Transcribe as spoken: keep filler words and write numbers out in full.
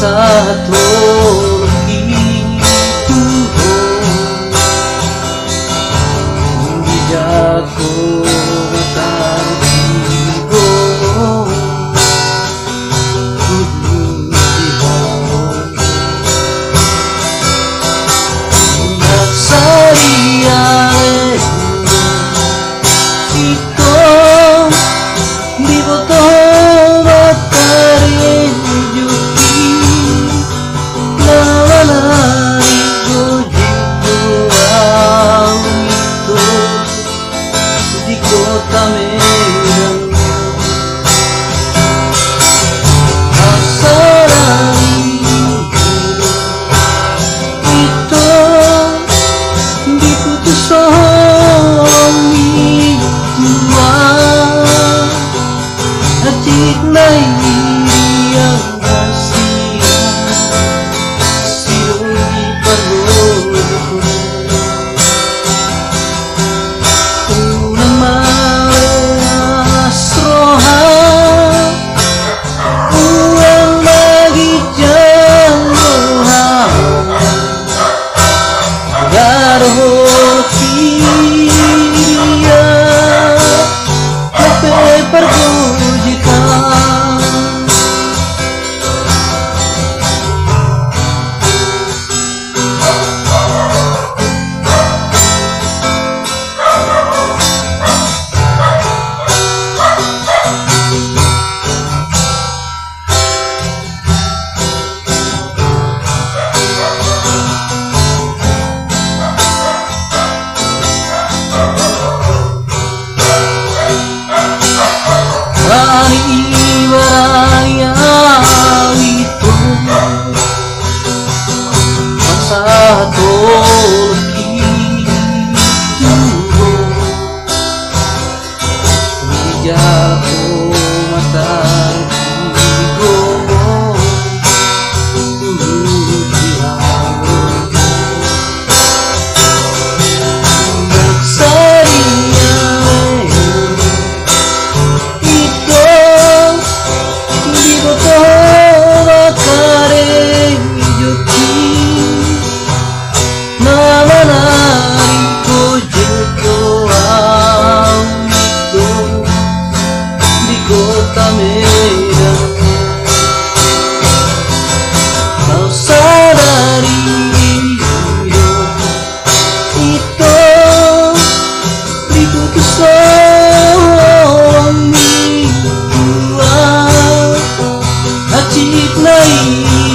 Sahat holong i tu ho, di jago matang di ho. Di ho. Nang sadia ito, diboto ho ma karejoki, na manari gojek do au ito, di kota Medan. Nang sadia ito, diputus holong i tu ahu. Hansit na i riang hasian, sidoli pargojek ho. Unang maleas roha, unang ma ginjang roha. Nunga dohot i riang, hape pargojekan. Barani, barani au ito, pasahat holong i tu ho. Di jago matang di ho. Nang sadia ito, diboto ho ma karejoki, na manari gojek do au ito, di kota Medan. Nang sadia ito, diputus holong i tu ahu. Hansit na i